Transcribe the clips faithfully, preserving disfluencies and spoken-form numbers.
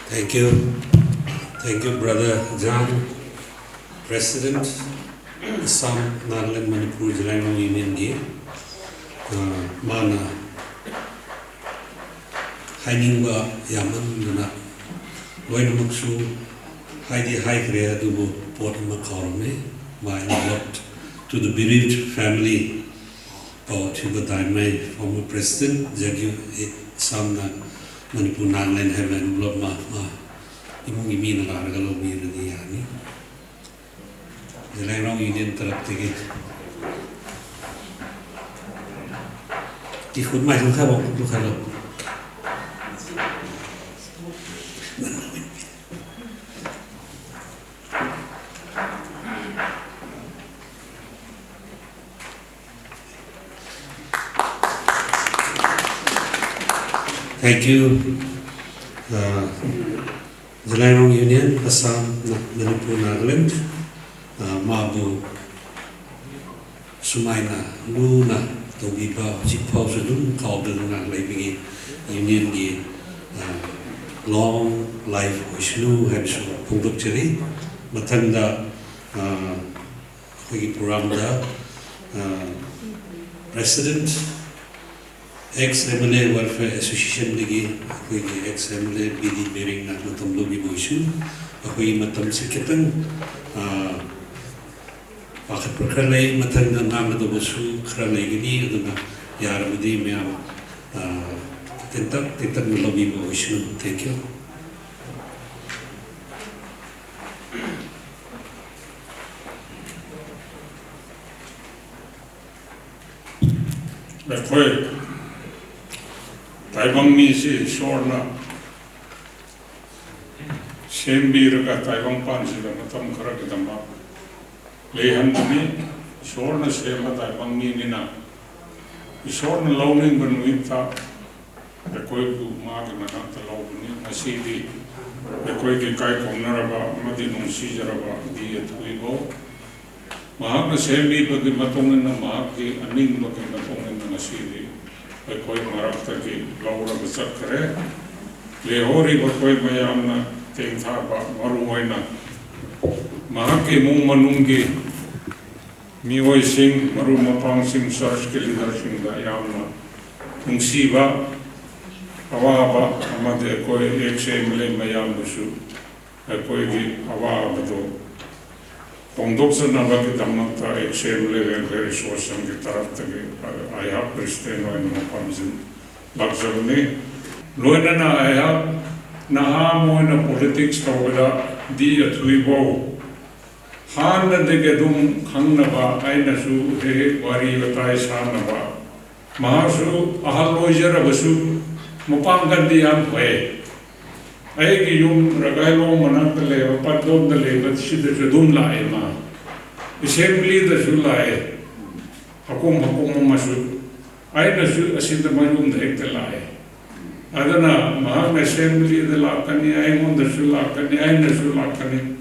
Thank you. Thank you, Brother John, President, Assam, Nagaland, Manipur, Zeliangrong Union gi. Ah, mana hainingbo yaman mana loina maksu haidi haikre adubo pot ama khaorame. My envelope to the bereaved family. Pao Thiuba Daimai, former president, Zagyu, eh, Assam na Manipur Nagaland haibo envelope ma, ma, imung imi na laraga lomi radi yani. Zeliangrong Union tarap tigi. Di khut mai lungkhai bang lungkhai lo. Thank you. Uh, Zeliangrong Union, Assam, Na-, Manipur, Nagaland, uh, mabu sumaina luna taobibo chipaosu dun kaodu luna leibigi union gi, uh, long life wislu haisu phungduk chari. Mathangda, uh, Akhoi gi program da, ah, President, Ex M L A Welfare Association dagi, akhoi gi Ex M L A B D Biring na matam lubi buisu, akhoi gi matam si kitang, ah, pakhat pakhat lei, mathang da nang da basu khara lei gini, aduna yarabadi mayam, ah, tintak, tintak na lubi buisu. Thank you. Akhoi, taibang mi si Ishwarna sembiraga taibang pan si da matam khara kidama leihan ni, Ishwarna semma taibang mi nina, Ishwarna loning banwi ta, Akhoi gu magi manang talao bani, ngasidi akhoi gi kaikumna raba, madi nungsi jaraba, di athuibo. Mahak na sembi bagi matong inna mahak gi aning bagi matong inna ngasidi akhoi marak tagi laora bachat kare. Lehori bakhoi mayamna tengtha ba maruhoina. Mahak gi mung manung gi Mihoising, maru mapang sing, church ki leader sing da yamna nungsiba, awaba, amade koi X M L A mayam busu, koi di awaba do. Kongdok sana ba ki damang ta X M L A Welfare Association ki taraf ta ki, ah, aihak Christian oi na mapam sing lakjam ni. Loina na aihak, naha moi na politics tawada di athui bo. Hanna dege dung khangnaba, aina su he wari batai sanaba. Maha su ahal loijaraba su mapang kandi yam khe. Aigi yum Ragailong manang tale, padon tale, ba sida su dum lae ma. Assembly da su lae. Hakum hakum ma su. Aina su asida mayum da hek da lae. Adana mahak na assembly da lakani, aingon da su lakani, aina su lakani.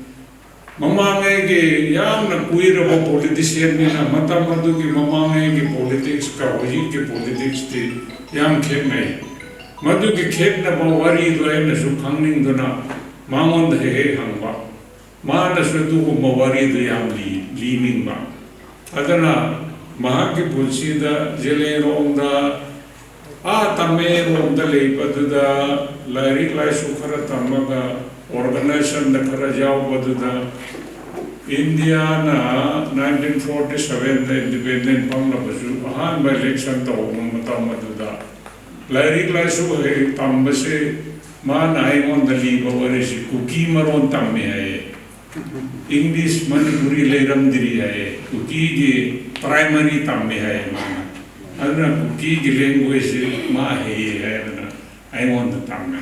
Mamang aige yamna kuirabo politician mina, matam madu ki mamang aige politics ka, hoji ki politics ti yam khep mai. Madu ki khepna ba wari do aina su khangning dona, mangon da hehe hangba. Mana su tu gu mawari do yam li, li mingba. Adana mahak ki punsi da, Zeliangrong da, Ah, Tamenglong da leiba duda, lairik laisu khara tammaga, organization da khara jaoba duda, India na nineteen forty-seven da independent pang laba su, ahanba election tao mata maduda. Lairik laisu hai tamba se, mana aingon da liba wari si Kuki maron tamme hai. English, Manipuri leiram diri hai, Kuki ki primary tamme hai mana. Aduna Kuki ki language ma hai hai mana. Aingon da tamme.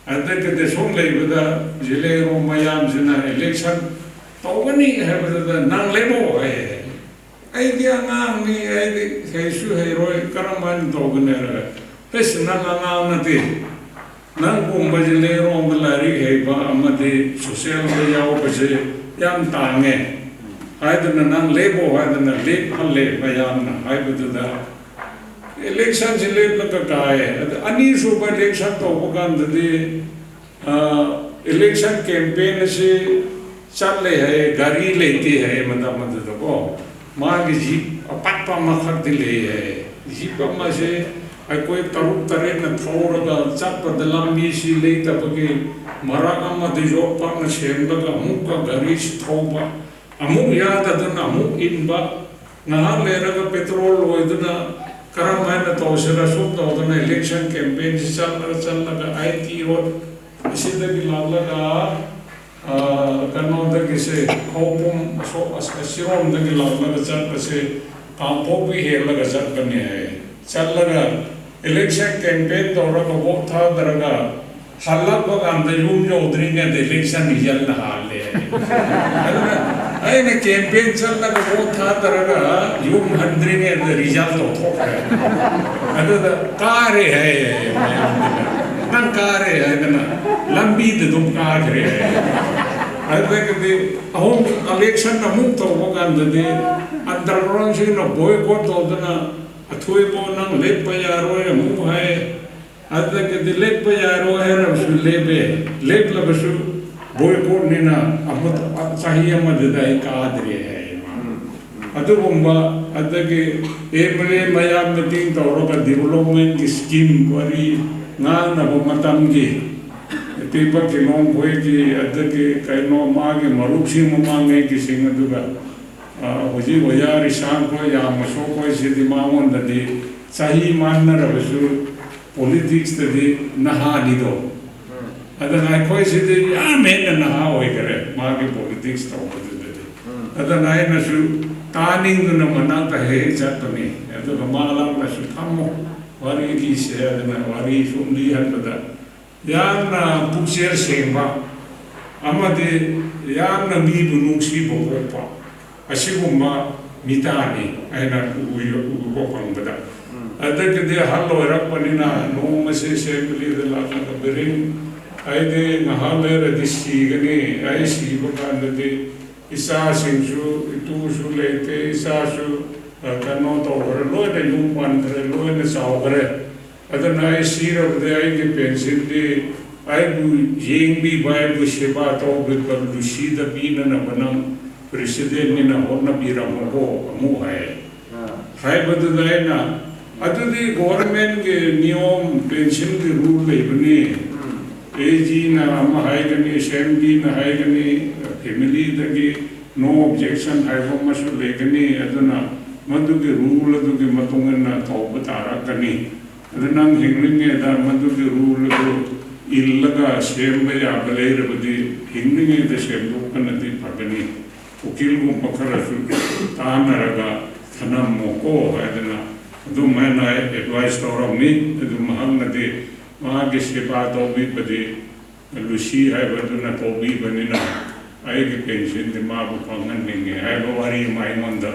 Ada kade song leiba da, Zeliangrong mayam sina election tao gani haiba da nang lebo hai. Aidi angang ni, aidi haisu hairoi, karaman tao gani ra. Hais nang angang nadi. Nang kumba Zeliangrong malari haiba, amadi social ga yaoba se yam tang e. Haidana nang lebo, haidana lep hale, mayamna, haiba duda. Election se lep na kakai, ani suba election tao pakan dadi. Ah, election campaign se chatle hai, gari leite hai, madam maduda ko. Magi jeep apatpa makhat di le hai. Jeep ama se, akoi taruk taret na thaoraga chatpad lambi si leitadbagi, marak ama di jopakna semlaga, amukga gari si thaoba. Amuk yadaduna amuk inba, ngahak leiraga petrol loiduna, karam haina tao sira sum taoduna election campaign si chatlaga chatlaga I T road, asidagi laklaga, ah, kano dagise, Khaopum, aso, as-, asiromdagi laklaga chatbase, Kangpokpi helaga chatbane hai. Chatlaga, election campaign taoraga vote thadraga, halakbo kanda yum jaodringga de election result na hale. Aduna, aina campaign chatlaga vote thadraga, yum handringga de result tao thokre. Aduna, kare hai, nang kare hai dana, lambi de dum kare hai. Aduna kadi, ahung election na mung taobo kanda di, underground sina boycott taoduna, athuibo nang leppa yaroi amu hai, adakadi leppa yaroi hairasu lepe, leplagasu boycott nina, amut, a, chahi ama didai kadri hai ma. Adugumba, adagi M L A mayam meeting taoraga development ki scheme wari nganabo matamdi, Tipak Kilong khoi ki, adagi kaino magi maruk sing mamang nge kising aduga, ah, huji waya risang khoi, ya maso khoi sidi mangon dadi, chahi manna rabasu politics tadi naha nido. Adana khoi sidi ya mena naha oi kare, magi politics tao kadu dadi. Adana ainasu taning duna manang tahe chatpani. Aduga malang nasu thammo. Wari di se adana wari sum di hanbada. Yamna pukchel sengba, amadi yamna mibo nungsibo pokpa, asigumba mitani, aina u, u, u, u, ko pangbada. Adakadi halloi rakpanina, nung mase assembly da lakna kabirin, aidi ngahale radi sigani, ai sibo kandadi, isa singsu, itusu leite, isasu, ah, kano tao kare, loina yum pan kare, loina chao kare. Adana ai sirabdi aigi pension di, aigu jengbibo aigu seba taobi pa Lucy da pinana banang president nina hotna birambo amu hai. Haibo dudai na, adudi government gi niyom pension di rule leibani. A G na ama haigani, assembly na haigani, family dagi no objection haibo masu leigani, aduna madugi rule adugi matungna taobo tara kani. Aduna nang hingringe da madugi rule adu illaga semba yabo leirabadi hingringe da semdu kanadi pagani. Ukil gu makarasu tanaraga thanammo ko haidana. Adumaina advice taorammi, adu mahangnadi, magi seba taobi padi, Lucy haibo duna taobi banina, aigi pension di mabo pangan ninge, haibo wari mai ngonda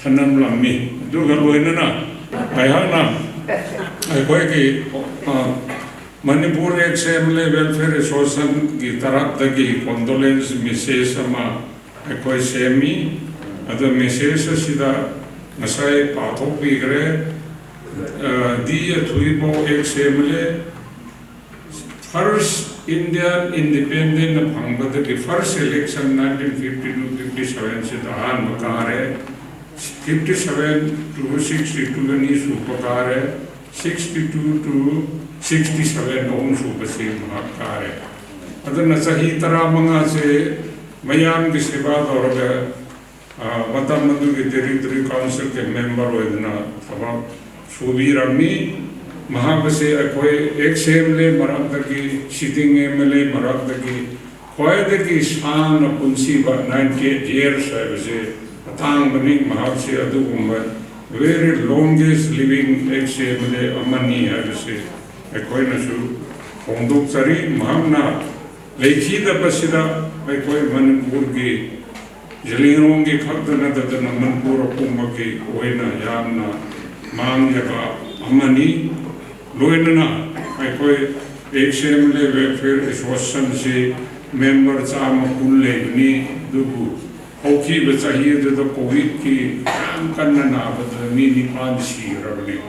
thanam lammi. Aduga loinana, aihakna, aikhoi ki, ah, Manipur Ex-M L A Welfare Association gi taraf dagi condolence message ama aikhoi semmi, adu message asida ngasai pathokpi kare, ah, di athuibo Ex-M L A, first Indian independent na phangbo dagi first election nineteen fifty-two fifty-seven si dahan makare, fifty-seven to sixty-two ani su pakare, sixty-two to sixty-seven ahung su pasi mahak kare. Adana chahi tara manga se mayam gi seba daoraga, ah, matam madugi Territory Council gi member oiduna thabak subi rammi, mahak se aikhoi Ex-M L A marak dagi, sitting M L A marak dagi, khoi dagi sangna punsiba ninety-eight years haibo se, atang maning mahak se adugumba, very longest living Ex-M L A amani haibo se, aikhoi nasu, hongduk chari mahakna, leikhi daba sida, aikhoi Manipur gi, Zeliangrong gi khakdana dadana Manipur akumba gi oina yamna mang yaba amani, loinana, aikhoi Ex-M L A Welfare Association se member chama kun leibani, dugu, haokhibo chahi dada covid ki, yam kanna nabada mi nipan sirabani.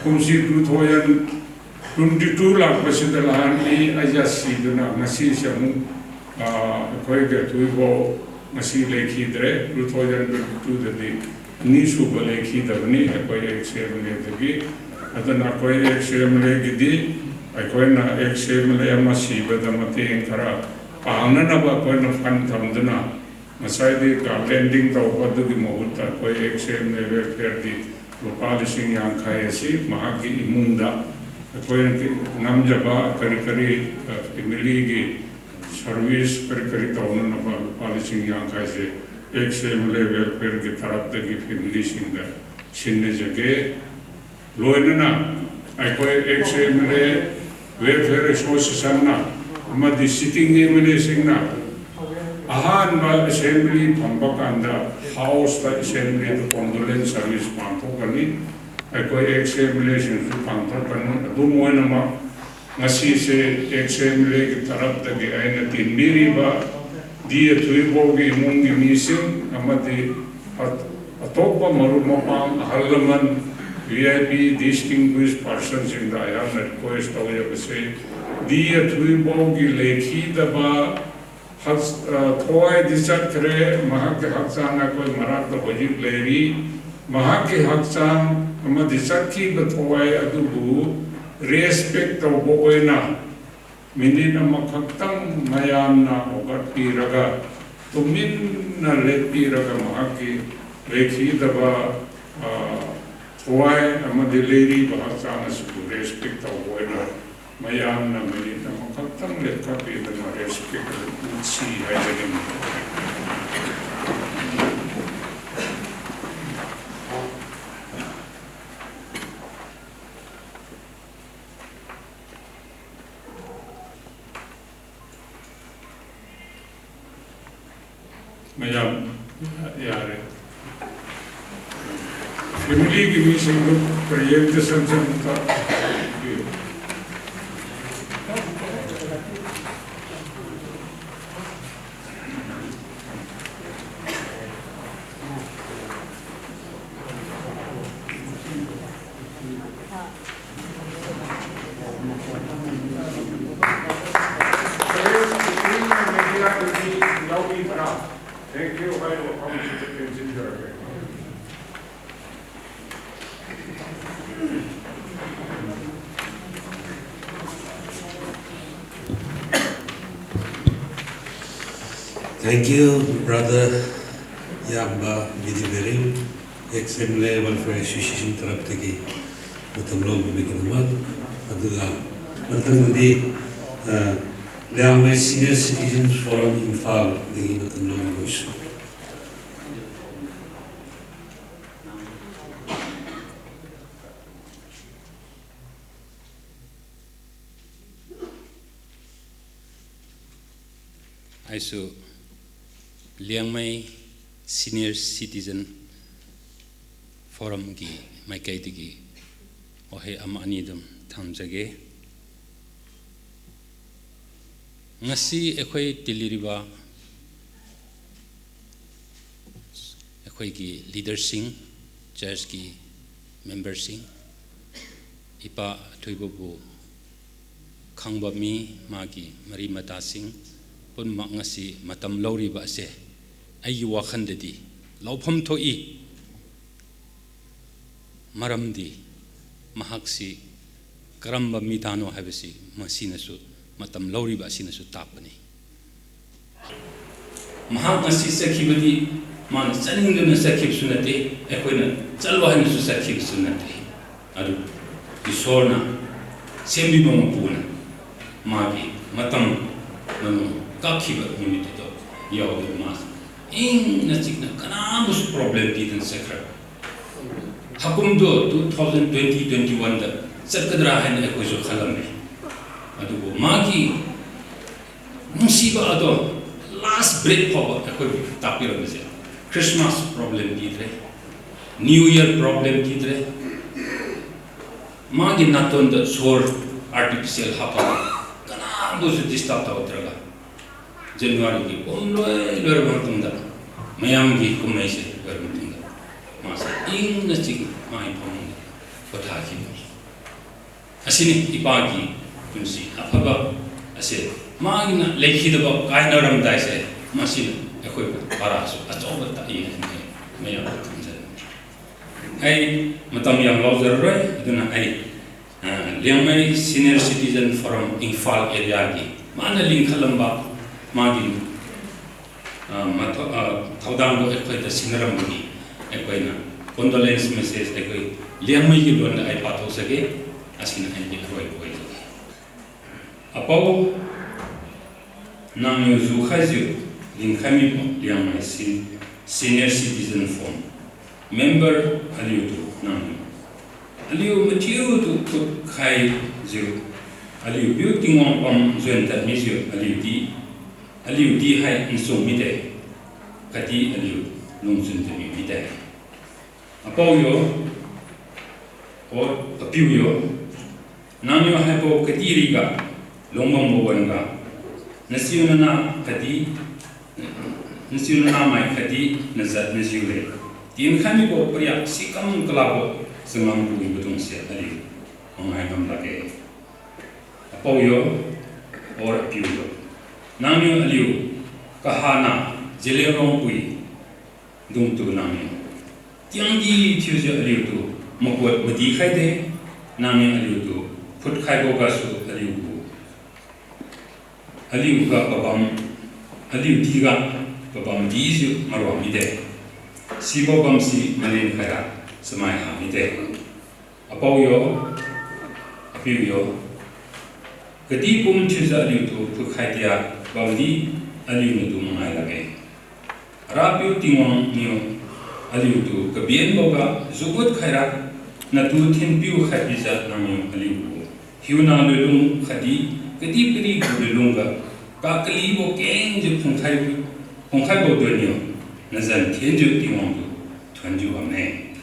Kumsi two thousand Twenty two ꯂꯥꯛꯄꯁꯤꯗ ꯅꯍꯥꯟ ꯑꯩ ꯑꯩ ꯁꯤꯗꯨꯅ ꯉꯁꯤꯁꯦ ꯑꯃꯨꯛ, ꯑ, ꯑꯩꯈꯣꯏꯒꯤ ꯊꯨꯏꯕꯧ ꯉꯁꯤ ꯂꯩꯈꯤꯗ꯭ꯔꯦ, two thousand twenty two ꯗꯗꯤ ꯑꯅꯤꯁꯨꯕ ꯂꯩꯈꯤꯗꯕꯅꯤ ꯑꯩꯈꯣꯏ ex MLA ꯗꯒꯤ꯫ ꯑꯗꯨꯅ ꯑꯩꯈꯣꯏ ex MLA ꯒꯤꯗꯤ ꯑꯩꯈꯣꯏꯅ ex MLA ꯑꯃ ꯁꯤꯕꯗ ꯃꯇꯦꯡ ꯈꯔ ꯄꯥꯡꯅꯅꯕ ꯑꯩꯈꯣꯏꯅ fund ꯊꯝꯗꯨꯅ ꯉꯁꯥꯏꯗꯤ ꯀꯥ lending ꯇꯧꯕ ꯑꯗꯨꯒꯤ ꯃꯍꯨꯠꯇ ꯑꯩꯈꯣꯏ ex MLA welfare ꯗꯤ ꯂꯨꯄꯥ ꯂꯤꯁꯤꯡ ꯌꯥꯡꯈꯩ ꯑꯁꯤ ꯃꯍꯥꯛꯀꯤ ꯏꯃꯨꯡꯗ ꯑꯩꯈꯣꯏꯅ ꯉꯝꯖꯕ ꯀꯔꯤ ꯀꯔꯤ, ꯑ, family ꯒꯤ service ꯀꯔꯤ ꯀꯔꯤ ꯇꯧꯅꯅꯕ ꯂꯨꯄꯥ ꯂꯤꯁꯤꯡ ꯌꯥꯡꯈꯩꯁꯦ ex MLA welfare ꯒꯤ ꯇꯔꯞꯇꯒꯤ family ꯁꯤꯡꯗ ꯁꯤꯟꯅꯖꯒꯦ꯫ ꯂꯣꯏꯅꯅ ꯑꯩꯈꯣꯏ ex MLA welfare association ꯅ ꯑꯃꯗꯤ sitting MLA ꯁꯤꯡꯅ ꯑꯍꯥꯟꯕ assembly ꯐꯝꯕ ꯀꯥꯟꯗ house ꯇ assembly ꯗ condolence service ꯄꯥꯡꯊꯣꯛꯀꯅꯤ꯫ ꯑꯩꯈꯣꯏ ex MLA ꯁꯤꯡꯁꯨ ꯄꯥꯡꯊꯣꯛꯀꯅꯤ꯫ ꯑꯗꯨꯝ ꯑꯣꯏꯅꯃꯛ ꯉꯁꯤꯁꯦ ex MLA ꯒꯤ ꯇꯔꯞꯇꯒꯤ ꯑꯩꯅ ꯇꯤꯟꯕꯤꯔꯤꯕ ꯗꯤ ꯑꯊꯨꯏꯕꯧꯒꯤ ꯏꯃꯨꯡꯒꯤ ꯃꯤꯁꯤꯡ ꯑꯃꯗꯤ ꯑ-, ꯑꯇꯣꯞꯄ ꯃꯔꯨꯞ ꯃꯄꯥꯡ, ꯑꯍꯜ ꯂꯃꯟ, V I P, distinguished person ꯁꯤꯡꯗ ꯑꯩꯍꯥꯛꯅ request ꯇꯧꯖꯕꯁꯦ, ꯗꯤ ꯑꯊꯨꯏꯕꯧꯒꯤ ꯂꯩꯈꯤꯗꯕ ꯍꯛ-, ꯑ, ꯊꯋꯥꯏꯗꯤ ꯆꯠꯈ꯭ꯔꯦ, ꯃꯍꯥꯛꯀꯤ ꯍꯛꯆꯥꯡ ꯑꯩꯈꯣꯏ ꯃꯔꯛꯇ ꯍꯧꯖꯤꯛ ꯂꯩꯔꯤ꯫ ꯃꯍꯥꯛꯀꯤ ꯍꯛꯆꯥꯡ ꯑꯃꯗꯤ ꯆꯠꯈꯤꯕ ꯊꯋꯥꯏ ꯑꯗꯨꯕꯨ respect ꯇꯧꯕ ꯑꯣꯏꯅ minute ꯑꯃꯈꯛꯇꯪ ꯃꯌꯥꯝꯅ ꯍꯧꯒꯠꯄꯤꯔꯒ, ꯇꯨꯃꯤꯟꯅ ꯂꯦꯞꯄꯤꯔꯒ ꯃꯍꯥꯛꯀꯤ ꯂꯩꯈꯤꯗꯕ, ꯑ, ꯊꯋꯥꯏ ꯑꯃꯗꯤ ꯂꯩꯔꯤꯕ ꯍꯛꯆꯥꯡ ꯑꯁꯤꯕꯨ respect ꯇꯧꯕ ꯑꯣꯏꯅ ꯃꯌꯥꯝꯅ minute ꯑꯃꯈꯛꯇꯪ ꯂꯦꯞꯈꯠꯄꯤꯗꯨꯅ respect ꯑꯗꯨ ꯎꯠꯁꯤ ꯍꯥꯏꯖꯅꯤꯡꯏ꯫ ꯃꯌꯥꯝ ꯌꯥꯔꯦ꯫ Family ꯒꯤ ꯃꯤꯁꯤꯡꯗꯨ presentation ꯁꯦ ꯑꯃꯨꯛꯀ ꯄꯤꯌꯨ꯫ Thank you. Thank you, brother Yamba Bidi Bering, ex MLA Welfare Association tarapdagi matam lomigidamik, aduga matamdi, ah, Liangmai Senior Citizens Forum Imphal dagi matam lomisu. Aisu Liangmai Senior Citizen Forum gi maikaidagi wahei ama ani dum thamjage. Ngasi ꯑꯩꯈꯣꯏ ꯇꯤꯜꯂꯤꯔꯤꯕ ꯑꯩꯈꯣꯏꯒꯤ leader ꯁꯤꯡ, church ꯀꯤ member ꯁꯤꯡ, ꯏꯄꯥ ꯑꯊꯣꯏꯕꯕꯨ ꯈꯪꯕ ꯃꯤ, ꯃꯥꯒꯤ ꯃꯔꯤ ꯃꯇꯥꯁꯤꯡ ꯄꯨꯝꯅꯃꯛ ꯉꯁꯤ ꯃꯇꯝ ꯂꯧꯔꯤꯕ ꯑꯁꯦ ꯑꯩꯒꯤ ꯋꯥꯈꯜꯗꯗꯤ ꯂꯧꯐꯝ ꯊꯣꯛꯏ꯫ ꯃꯔꯝꯗꯤ ꯃꯍꯥꯛꯁꯤ ꯀꯔꯝꯕ ꯃꯤꯗꯥꯅꯣ ꯍꯥꯏꯕꯁꯤ ꯃꯁꯤꯅꯁꯨ, ꯃꯇꯝ ꯂꯧꯔꯤꯕ ꯑꯁꯤꯅꯁꯨ ꯇꯥꯛꯄꯅꯤ꯫ ꯃꯍꯥꯛ ꯉꯁꯤ ꯆꯠꯈꯤꯕꯗꯤ ꯃꯥꯅ ꯆꯠꯅꯤꯡꯗꯨꯅ ꯆꯠꯈꯤꯕꯁꯨ ꯅꯠꯇꯦ, ꯑꯩꯈꯣꯏꯅ ꯆꯠꯂꯣ ꯍꯥꯏꯅꯁꯨ ꯆꯠꯈꯤꯕꯁꯨ ꯅꯠꯇꯦ꯫ ꯑꯗꯨꯕꯨ ꯏꯁꯣꯔꯅ ꯁꯦꯝꯕꯤꯕ ꯃꯄꯨꯅ ꯃꯥꯒꯤ ꯃꯇꯝ ꯃꯅꯨꯡ ꯀꯛꯈꯤꯕ ꯅꯨꯃꯤꯠꯇꯨꯗ ꯌꯥꯎꯗꯨꯅ ꯃꯥ ꯏꯪꯅ ꯆꯤꯛꯅ ꯀꯅꯥꯕꯨꯁꯨ problem ꯄꯤꯗꯅ ꯆꯠꯈ꯭ꯔꯕ꯫ ꯍꯥꯀꯨꯝꯗꯣ two thousand twenty, twenty-one ꯗ ꯆꯠꯀꯗ꯭ꯔꯥ ꯍꯥꯏꯅ ꯑꯩꯈꯣꯏꯁꯨ ꯈꯜꯂꯝꯃꯤ꯫ ꯑꯗꯨꯕꯨ ꯃꯥꯒꯤ ꯅꯨꯡꯁꯤꯕ ꯑꯗꯣ last breath ꯐꯥꯎꯕ ꯑꯩꯈꯣꯏꯕꯨ ꯇꯥꯛꯄꯤꯔꯝꯕꯁꯦ, Christmas problem ꯄꯤꯗ꯭ꯔꯦ, New Year problem ꯄꯤꯗ꯭ꯔꯦ, ꯃꯥꯒꯤ ꯅꯥꯇꯣꯟꯗ ꯁꯣꯔ artificial ꯍꯥꯞꯄꯒ ꯀꯅꯥꯕꯨꯁꯨ disturb ꯇꯧꯗ꯭ꯔꯒ, January ꯒꯤ ꯀꯨꯝ ꯂꯣꯏ ꯂꯣꯏꯔꯕ ꯃꯇꯨꯡꯗ, ꯃꯌꯥꯝꯒꯤ ꯀꯨꯝꯍꯩꯁꯦ ꯂꯣꯏꯔꯕ ꯃꯇꯨꯡꯗ, ꯃꯥꯁꯦ ꯏꯪꯅ ꯆꯤꯛꯅ ꯃꯥꯒꯤ ꯐꯃꯨꯡꯗ ꯄꯣꯊꯥꯈꯤꯕꯅꯤ꯫ Asiniu ipagi pumsi aphaba ase, maginiu leikhidabo kaina ramdai se, masi akhoi parasu achaobo ta i hai, mayang kamjiu. Ai matam yamlao jararoi, aduna ai, ah, Liangmai Senior Citizen Forum Imphal area gi, mana lingkhalamba, magi, ah, matho-, ah, thaodang gu akhoi ta sinram magi, akhoi na condolence message akhoi Liangmai gi lon ai pathao sage, asiniu ai di aroi koi. Apao, nangniu jukhaijiu, lingkhai mibo Liangmai si-, Senior Citizen Forum member aliutu nangniu, aliu mathiutu phutkhaijiu, aliu piu Tingwang pam juan tadmijiu, aliu di, aliu di hai nchun mide, khatdi aliu lungchun tadmi mide. Apao yo, o, apiu yo, nangniu haibo kadihriga, lungbambo wan-ga, nachiu nana khatdi, nachiu nanamai khatdi, najat najiu le, tinkhai mibo pariak sikam kalabo, changam puibodungse aliu mangai ngam lakge. Apao yo, or apiu yo, nangniu aliu kahana Zeliangrong pui dungtu nangniu tiangdi thiujiu aliutu makuat madikhaide, nangniu aliutu phutkhaibo gasu aliugu, aliuga pabam, aliu diga pabam dijiu maruang mide. Sibo bamsi malin khaira chamai ha mide. Apao yo, apiu yo, kadihpum thiujiu aliutu phutkhai dia bamdi aliuniutu mangai lakge. Arapiu Tingwang niu aliutu kabenboga jugut khaira, natu thinpiu khai bijiu nangniu aliugu hiuna luilung khatdi kadihpiri gu luilungga kakalibo kengjiu phungkhai, phungkhaibo duaniu nazan thenjiu Tingwang tu thuonjiu bamme.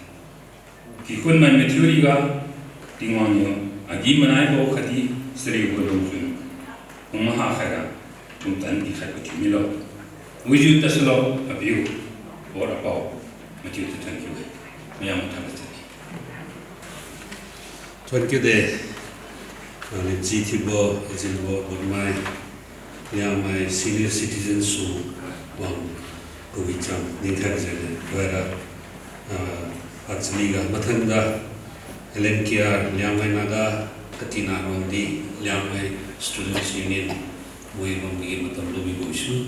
Kikhunmai mathiu riga Tingwang niu agi-manaibo khatdi chariubo lungchun phung maha khaira pumtan pikhaibo thiumilo. Wijiu tasulo apiu, or apao, mathiutu thuonkiu-e. Mayang matha thank you de. Aliu chi thiubo, ajinbo, bonmai, Liangmai senior citizen su wang kawicham ningkhai jeng-e, waira, ah, achaliga mathanda, L N K R, Liangmai Naga Katina Rongdi, Liangmai Students Union, moi bamgi matam lumibo su.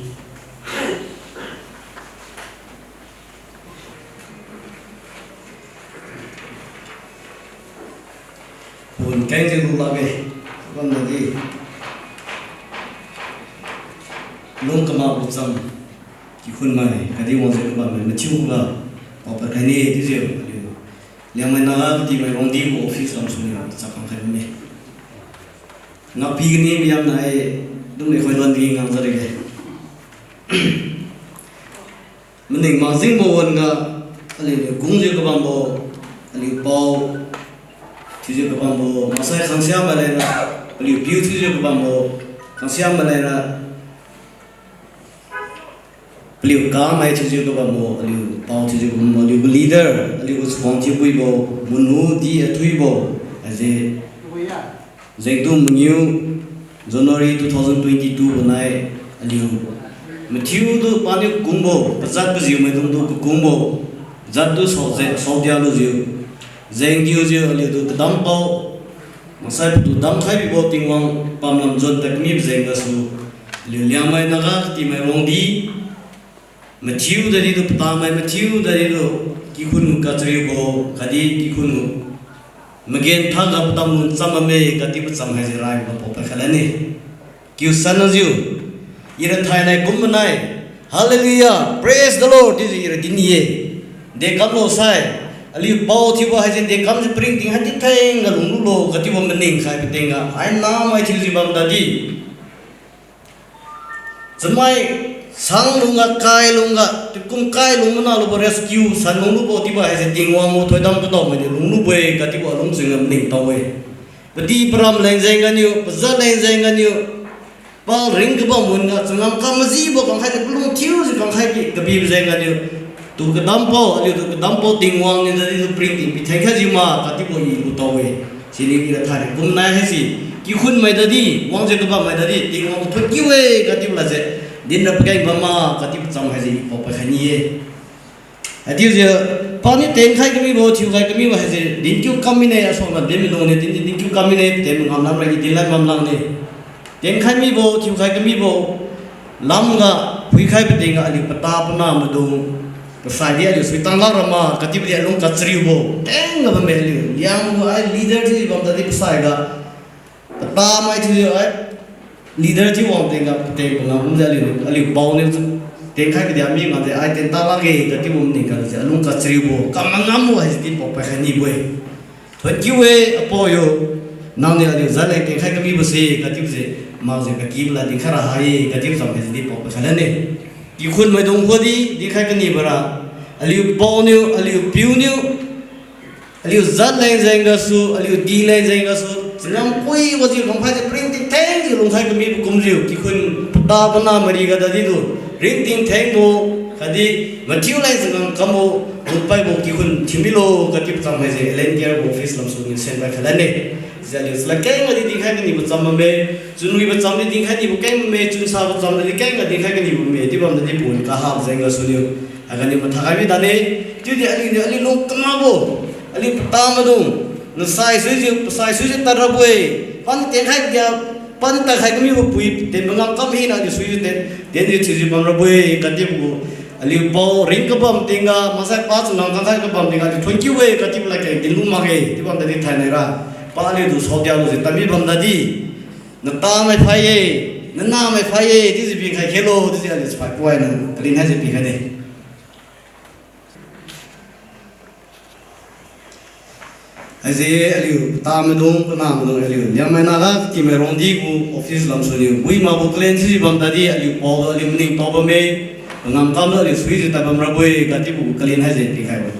Phun kengjiu lu lakge, bamnadi. Lung kamakbo cham, kikhunmai, khatdi wangjiu kabammai mathiu khuga, paopad khaine chiujiu, aliu Liangmai Naga Katimai Rongdi gu office lamsu niu chakang khai bamme. Ngakpi kani mayamnai, dumai khoi lon di ngangjiu rege. Maning makjingbo wan-ga, aliuniu kungjiu kabambo, aliu pao thiujiu kabambo, maksai khangsia maleng ra, paliu piu thiujiu kabambo, khangsia maleng ra, paliu kamai thiujiu kabambo, aliu pao thiujiu kabambo, aliu gu leader, aliu gu chakhuang thiupuibo, manu di athuibo, aje, jengtu mangiu, January two thousand twenty-two bo nai, aliu mathiutu paniu kakungbo, pajat pajiu maidungtu kakungbo, jattu saojiu, saodia lujiu, jengdiujiu aliutu kadampao, maksai patu damkhai bibo Tingwang pamlam jon tadmi pajeng gasu, aliu Liangmai Naga Katimai Rongdi, mathiu daditu patamai mathiu daditu, kikhun gu kachariubo, khatdi kikhun gu magen thaga patam lungcham bamme, khatdi pacham haise rai ga paopad khailane. Kiu sanjiu, ira thainai kum manai, Hallelujah, praise the Lord chiujiu ira din ye. Dekamlo sai, aliu pao thiubo haise dekamjiu paringting hai ditheng ga lunglulo, khatdibo maningkhai pating ga, hai namai thiujiu bam dadi. Chamai sang lungga, kai lungga, tikum kai lung mana lubo rescue san lunglubo chiubo haise Tingwang gu thoidam kadaomaidi lunglubo-e, khatdibo alung jengga maningtao-e. Padi param leng jeng ganiu, pajat leng jeng ganiu, pal ring kabam wan-ga, changam kam majibo kangkhai niu palung thiujiu kangkhai pi kabi jeng ganiu, tu kadampao, aliutu kadampao Tingwang niu daditu paringting pitheng khaijiu ma, khatdibo i lutao-e. Siniu ira thainai kumnai haise, kikhun maidadi, wangjiu kabam maidadi, Tingwang tu thuon kiu-e katibo lase, dinra pakeng bamma katibo cham haise, pao pakhai ni-e. Haichiujiu, paniu tenkhai kamibo, thiukhai kamibo haise, dinkiu kam mine, asuangga din milung ne, din, dinkiu kam mine, ten ngamlam ragi dinlai bamlang ne. Tenkhai mibo, thiukhai kamibo, lamga, phuikhai patingga aliu pata pana maidung, pasaidi aliu suitang lak rama, katibodi alung kachariubo, tengga bamme aliu, Liangbo ai leader thiu bamdadi pasaiga, pata mai thiujiu ai, leader thiu wang tingga, pateng pangam kumjiu aliu, aliu paoniu, tenkhai kadi ami ngade, ai tenta lakge, katibo maningga se, alung kachariubo, kam mangambo haise di pao pakhai nibo-e. Thuon kiu-e, apao yo, nangniu aliu jat leng tenkhai kamibo se, katibo se, makjiu kakibo lad dinkhai ra hai-e, katibo cham haise di pao pakhai lane. Kikhun maidung khuadi dinkhai kanibo ra, aliu paoniu, aliu piuniu, aliu jat leng jeng gasu, aliu di leng jeng gasu, changam kui wajiu kamkhaijiu ringting thengjiu lungkhai kamibo kumjiu, kikhun pata pana mari ga dadi tu, ringting thengbo, khatdi mathiu leng changam kambo, lungpaibo kikhun thiu milo, katibo cham haise, L N T R office lamsu niu senpai khai lane. Chiujiu aliu chalad kengga di dinkhai kanibo cham bamme, chunwibo chamdi dinkhai nibo keng bamme, chunsabo chamdi kengga dinkhai kanibo bamme, chiu bamdadi pon kahabo jeng gasuniu, haiganiu mathakhai mi dane, chiudi aliuniu aliu lung kamakbo, aliu pata maidung, nasai suijiu, pasai suijiu tadrabo-e, paniu tenkhai kadiga, paniu tadkhai kamibo pui, ten bangam kam hina aliu suijiu ten, tenjiu thiujiu bamrabo-e, katibo gu, aliu pao ring kabam tingga, maksai pa changam kamkhai kabam tingga, aliu thuon kiu-e, katibo lad keng dinlu makge, chiu bamdadi thainai ra, paliutu saodialujiu tadmi bamdadi, natamai phai-e, nanamai phai-e, chiujiu pikhai khelo, chiujiu aliu chaphai puaina, kalin haise pikhaine. Haise aliu pata maidung, pana maidung aliu Liangmai Naga Katimai Rongdi gu office lamsu niu bui makbo kalin si bamdadi aliu paobo aliu maningtao bamme, pangam kamlo aliu suijiu tad bamrabo-e, katibo gu kalin haise pikhaibo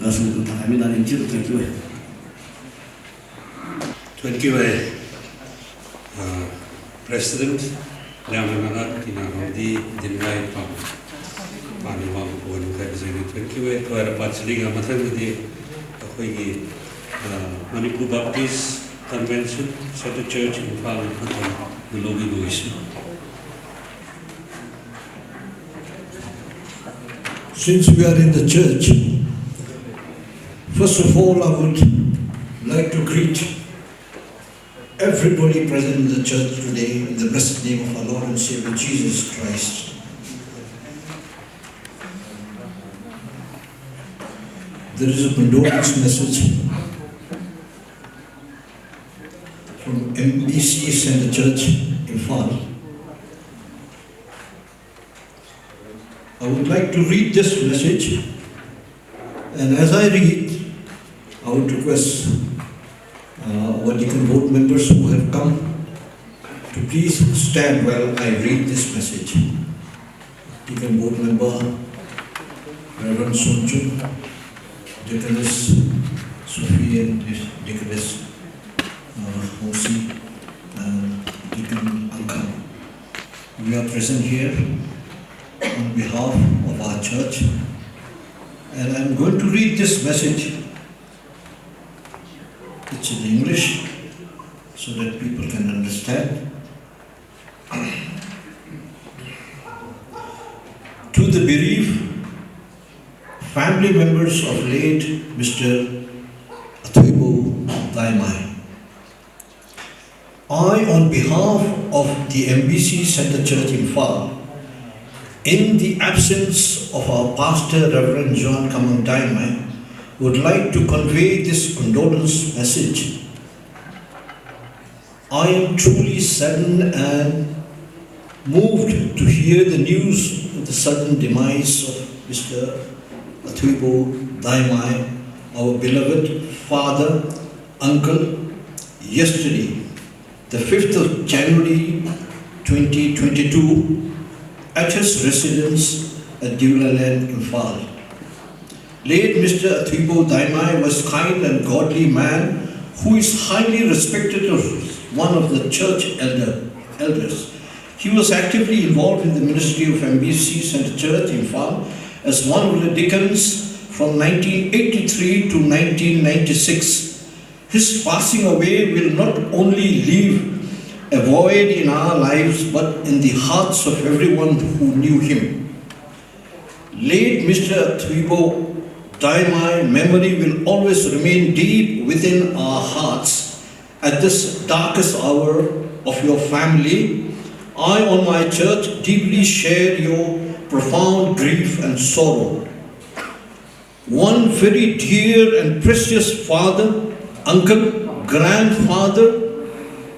gasu mathakhai mi dane chiu thuon kiu-e. Thuon kiu-e, ah, President, Liangmai Naga Katimai Rongdi dinlai pam, paniu wang pon khaibo jengniu thuon kiu-e, tuhoira pachaliga mathangdi, ꯑꯩꯈꯣꯏꯒꯤ, ah, Manipur Baptist Convention, Central Church, Imphal, mathang, nalogi luisu. Since we are in the church, first of all, I would like to greet everybody present in the church today in the blessed name of our Lord and Savior Jesus Christ. There is a condolence message from M B C Centre Church, Imphal. I would like to read this message, and as I read, I would request, uh, our deacon board members who have come to please stand while I read this message. Deacon Board Member, Reverend Sun Chun, Deaconess Sophie and Deaconess, uh, Hosi, and Deacon Angkang. We are present here on behalf of our church, and I'm going to read this message. It's in English, so that people can understand. To the bereaved family members of late Mister Athuibo Daimai, I, on behalf of the M B C Centre Church Imphal, in the absence of our pastor Reverend John Kamang Daimai, would like to convey this condolence message. I am truly saddened and moved to hear the news of the sudden demise of Mister Athuibo Daimai, our beloved father, uncle, yesterday, the fifth of January twenty twenty-two, at his residence at Deulaland, Imphal. Late Mister Athuibo Daimai was kind and godly man who is highly respected as one of the church elder, elders. He was actively involved in the ministry of M B C Centre Church, Imphal, as one of the deacons from nineteen eighty-three to nineteen ninety-six. His passing away will not only leave a void in our lives, but in the hearts of everyone who knew him. Late Mister Thuibo Daimai memory will always remain deep within our hearts. At this darkest hour of your family, I on my church deeply share your profound grief and sorrow. One very dear and precious father, uncle, grandfather,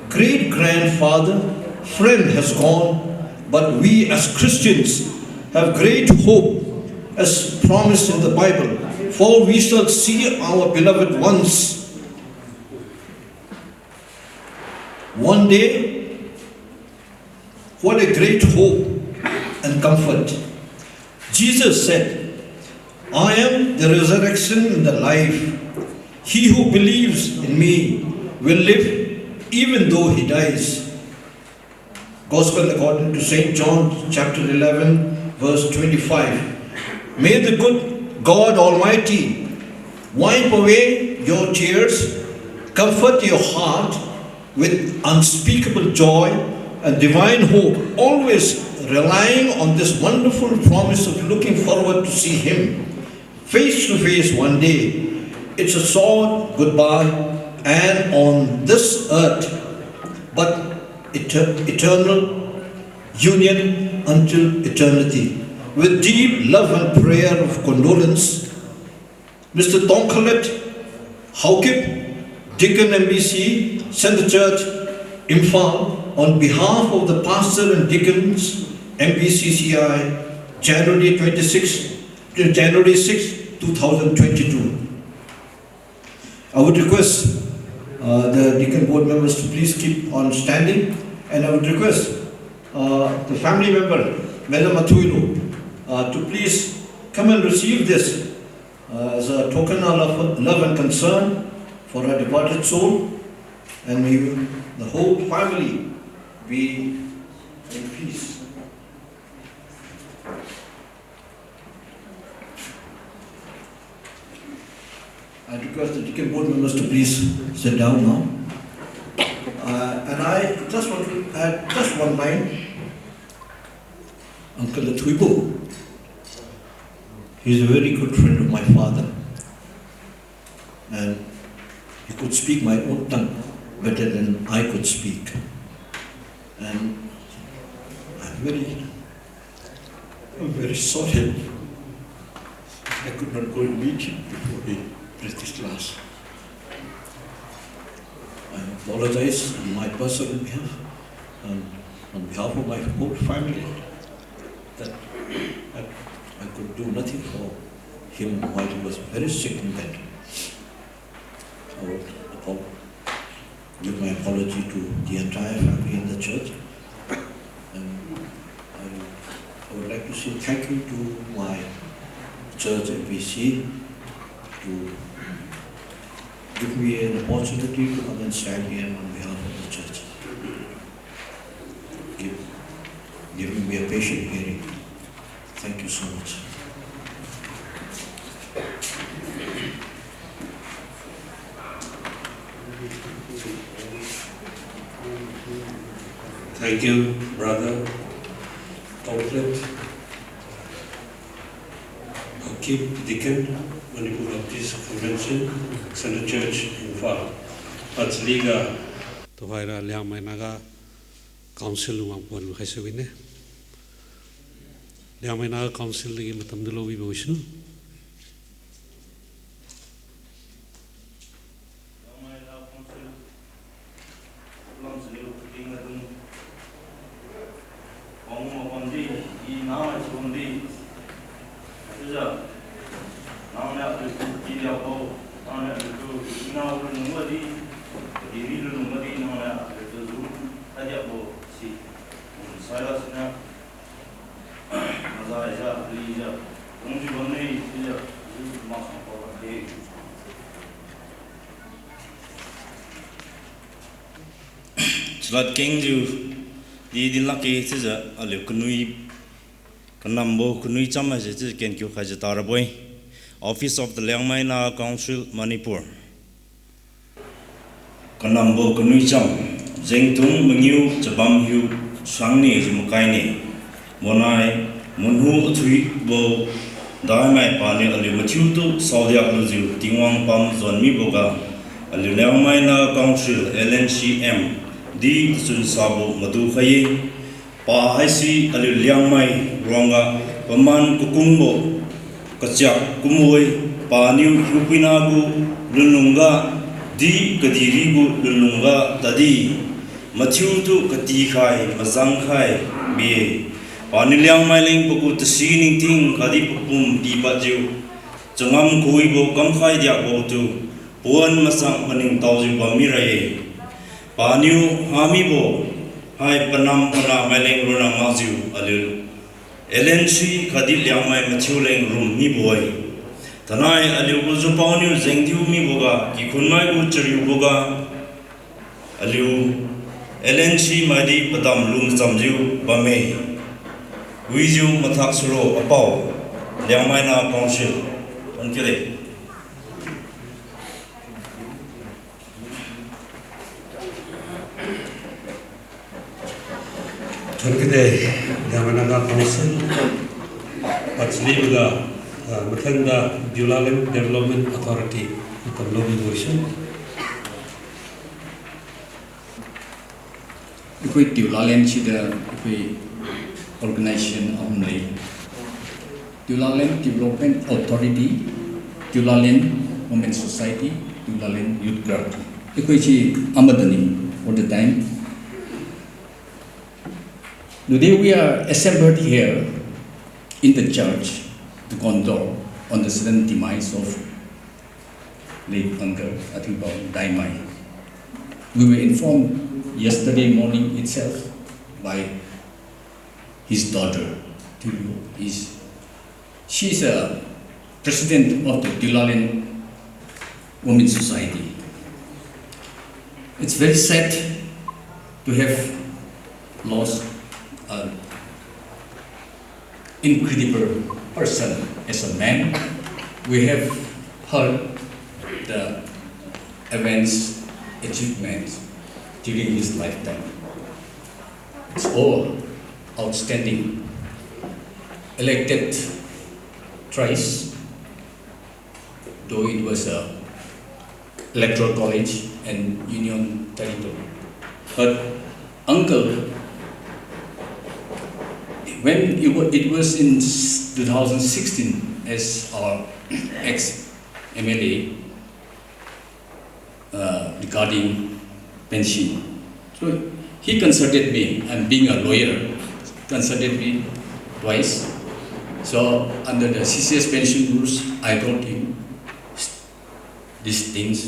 great-grandfather, friend has gone, but we as Christians have great hope as promised in the Bible, for we shall see our beloved ones one day. What a great hope and comfort. Jesus said, "I am the resurrection and the life. He who believes in me will live even though he dies." Gospel according to Saint John chapter eleven, verse twenty-five. May the good God Almighty wipe away your tears, comfort your heart with unspeakable joy and divine hope, always relying on this wonderful promise of looking forward to see Him face to face one day. It's a short goodbye and on this earth, but eter-, eternal union until eternity. With deep love and prayer of condolence, Mister Tongkhalet Haokip, Deacon M B C, Centre Church, Imphal, on behalf of the Pastor and Deacons, M B C C I, January twenty-six to January six, two thousand twenty-two. I would request, uh, the deacon board members to please keep on standing, and I would request, uh, the family member, Madam Athuilu, uh, to please come and receive this, uh, as a token of love, love and concern for our departed soul, and may the whole family be in peace. I request the deacon board members to please sit down now. Uh, and I just want to add just one line. Uncle Athuibo, he's a very good friend of my father. And he could speak my own tongue better than I could speak. And I'm very, I'm very sorry. I could not go and meet him before he breathed his last. I apologize on my personal behalf and on behalf of my whole family that I, I could do nothing for him while he was very sick in bed. I would apo-, give my apology to the entire family in the church. And I, I would like to say thank you to my church, M B C, to give me an opportunity to come and stand here on behalf of the church. Give, giving me a patient hearing. Thank you so much. Thank you, Brother Tongkhalet Haokip, Deacon, Manipur Baptist Convention, Centre Church, Imphal. Pachaliga. Tuhoira Liangmai Naga Council lungwang pon lu khaise wine. Liangmai Naga Council dagi matam du lobibo sunu. Chalad kengjiu di dinlakge chiujiu aliu kanui kanambo kanui cham haise chiujiu kenkiu khaijiu tarabo-e. Office of the Liangmai Naga Council, Manipur. Kanambo kanuicham, jengtung mangiu chabam hiu sangni jiu makaine. Bonai, munhu athuibo daimai paniu aliu mathiutu saodiak lujiu Tingwang pam juan miboga, aliu Liangmai Naga Council, L N C M, di tachun sabo madu khai-e. Pa haise aliu Liangmai ruangga paman kakungbo kachiak kumbo-e, paniu hiupuina gu lunlungga, di kadihri gu lunlungga tadi, mathiutu katikhai, mazangkhai bi-e. Paniu Liangmai leng pagu tasi ningting khatdi papum pipadjiu, changam kawibo kamkhai diakbotu, pawan machang maningtaojiu bammi ra-e. Paniu hamibo hai panam panamai leng ronna makjiu aliu L N C khatdi Liangmai mathiu leng rum mibo-e. Thainai aliu gu jupaoniu jengdiu miboga, kikhunmai gu chariuboga, aliu L N C maidi padam lung chamjiu bamme. Wijiu mathak suro apao, Liangmai Naga Council. Thank you de. Thank you de, Liangmai Naga Council. Pachiliga, ah, mathangda Diulaland Development Authority, matam lobi boisu. Ikhui Diulaland sida ikhui organization ahum lei. Diulaland Development Authority, Diulaland Women Society, Diulaland Youth Club. Ikhui si amadani all the time. Today we are assembled here in the church to condole on the sudden demise of late uncle Atubao Daimai. We were informed yesterday morning itself by his daughter, Tulu, is, she's a president of the Diulaland Women Society. It's very sad to have lost a incredible person as a man. We have heard the events, achievements during his lifetime. It's all outstanding. Elected thrice, though it was a electoral college and union territory. But uncle, when it wa-, it was in s-, two thousand sixteen, as our ex-M L A, uh, regarding pension. So he consulted me, and being a lawyer, consulted me twice. So under the C C S pension rules, I told him, these things,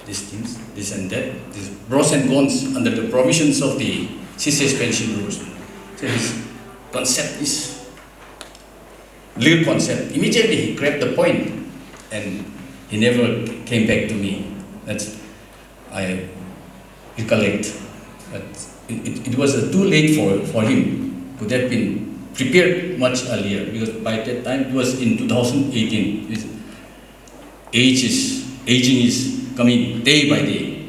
these things, this and that, these pros and cons under the provisions of the C C S pension rules. So his concept is little concept. Immediately he grabbed the point and he never came back to me. That's, I recollect. But it, it, it was, uh, too late for, for him. Could have been prepared much earlier because by that time it was in two thousand eighteen. It's, age is, aging is coming day by day.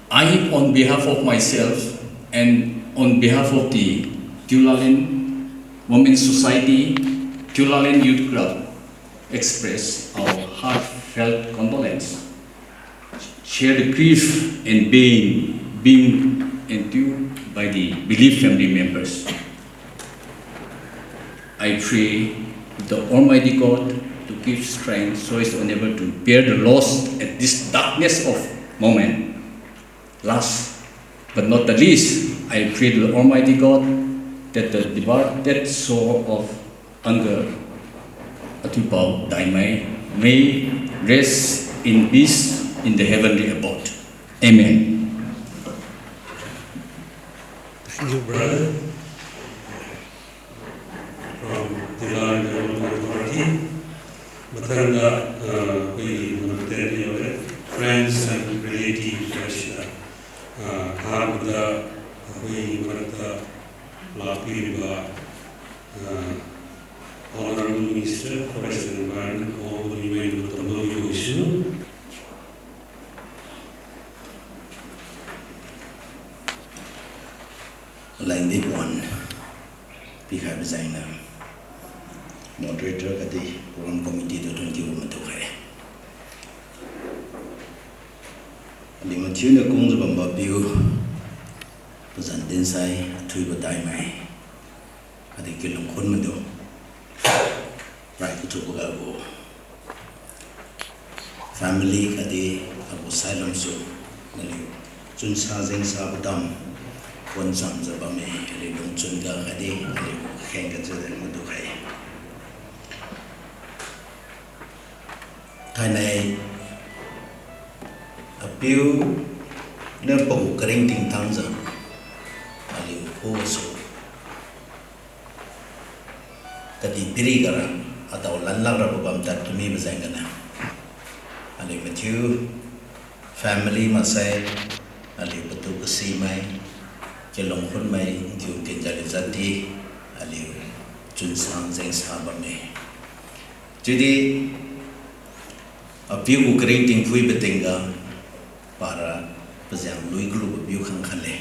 I, on behalf of myself and on behalf of the Diulaland Women's Society, Diulaland Youth Club, express our heartfelt condolence, share the grief and pain being endured by the bereaved family members. I pray the Almighty God to give strength so as to enable to bear the loss at this darkness of moment. Last but not the least, I pray to the Almighty God that the departed soul of Uncle Atupao Daimai may rest in peace in the heavenly abode. Amen. Thank you, brother. From Diulaland Development Authority. Mathangda, uh, akhoi manten ni yore, friends and relatives, uh, uh, khamda, akhoi manten lapiriba, uh, Honorable Minister, Forest and Environment, Honorable Minister, Honorable Minister, Lengdi pon pikhaibo jengniu moderator khatdi program committee tu thonkiu madu khai. Aliu mathiuniu kungjiu bambo piu, pazan dinsai, athuibo daimai, khatdi kilungkhun madu, rai kathubo ga gu family khatdi agu sailamsu, naliu chunsa jengsa padam poncham jiu bamme, aliu lungchun ga khatdi aliu kheng ga chiujiu madu khai. Thainai apiu niu pagu karingting tangjiu aliu khugasu kadihpiri gara adao lanlak rabo bam tad kamibo jeng gana, aliu mathiu family maksai, aliu patu kasimai, kilungkhunmai, ntiu kenjaliu jatdi, aliu chunsang jengsa bamme. Chiudi apiu gu karingting phuibo tingga para pajeng lui kalubo piu khang khatle.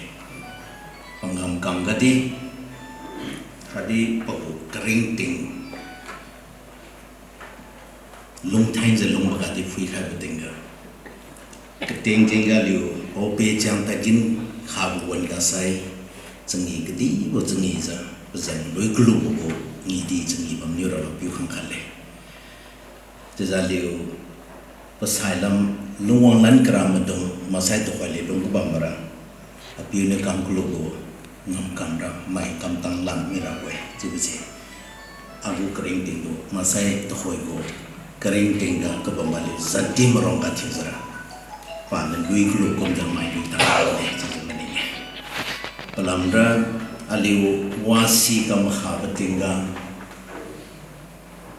Pangam kam gadi, khatdi pagu karingting lungthengjiu lungbo gadi phuikhaibo tingga, kating tingga aliu paope chiang tadgin khabo wan-ga sai, changi kadibo changijiu, pajeng lui kalubo gu ngidi changi bamniu ralo piu khang khatle. Chiujiu aliu pasai lam lungwang lan kara maidung maksai tuhoili lung kabambo ra, apiu niu kam kalubo ngamkamra mai kamtang lan mirabo-e chiubo se. Agu karingting gu maksai tuhoi gu karingting ga kabam aliu jatdi marong ga thiujiura, paniu lui kalu kumjiu mai lui tang la-e chiujiu maning-e. Palamra aliu wasi kam khabo tingga